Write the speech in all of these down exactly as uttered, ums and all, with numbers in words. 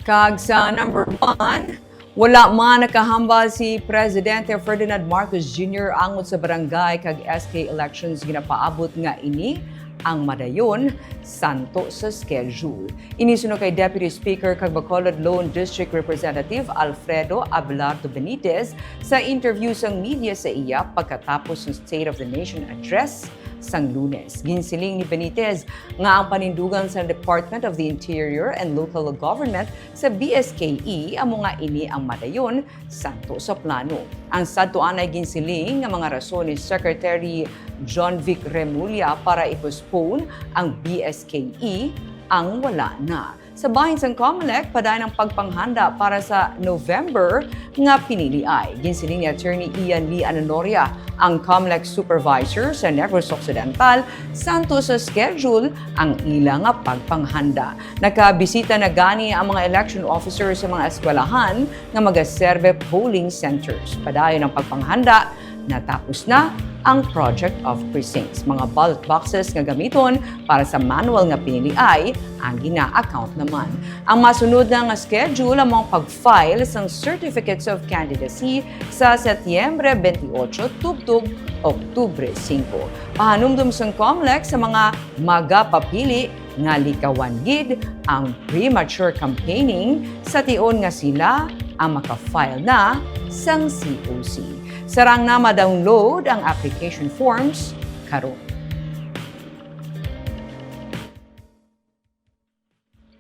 Kag sa number one, wala man nakahambal si Presidente Ferdinand Marcos Junior angot sa barangay kag S K elections ginapaabot nga ini ang madayon santo sa schedule. Ini suno kay Deputy Speaker kag Bacolod Lone District Representative Alfredo Abelardo Benitez sa interview sang media sa iya pagkatapos sang State of the Nation Address sang Lunes. Ginsiling ni Benitez nga ang panindugan sa Department of the Interior and Local Government sa B S K E amo nga ini ang madayon santo sa plano. Ang sadto anay ginsiling nga mga rason ni Secretary John Vic Remulla para i-postpone ang B S K E ang wala na. Sa bahin sang Comelec, padayon ang pagpanghanda para sa November nga piniliay. Ginsiling ni Attorney Ian Lee Ananoria, ang Comelec Supervisor sa Negros Occidental, santo sa schedule ang ila nga pagpanghanda. Nakabisita na gani ang mga election officers sa mga eskwelahan nga magaserbe polling centers. Padayon ang pagpanghanda, natapos na ang Project of Precincts. Mga ballot boxes nga gamiton para sa manual nga piniliay ang gina-account naman. Ang masunod na nga schedule amo ang pag-file sang Certificates of Candidacy sa Setyembre twenty-eight tubtob Oktubre singko. Pahanumdom sang Comelec sa mga magapapili nga likawan gid ang premature campaigning sa tion nga sila ang maka-file na sang C O C. Sarang na ma-download ang application forms karon.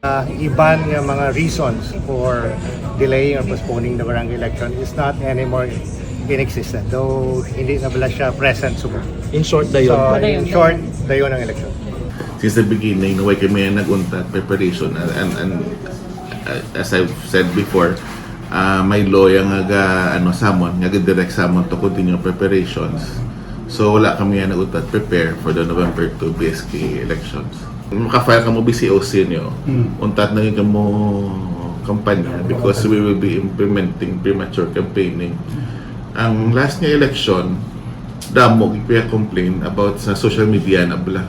Uh, iban nga mga reasons for delaying or postponing the barangay election is not anymore in existence. Though hindi na bala siya present subong. In short, dayon. So, in short, dayon ang election. Since the beginning, way kami nag-untat preparation and, and, and uh, as I've said before, uh, may law nga ga, ano, summon, nga ga-direct summon to continue preparations. So wala kami nga nag-untat prepare for the November two B S K elections. Maka-file kamo B C O C niyo. Untat na yun kamo kampanya because we will be implementing premature campaigning. Ang last nga election, damo gid kaya complain about sa social media na bala.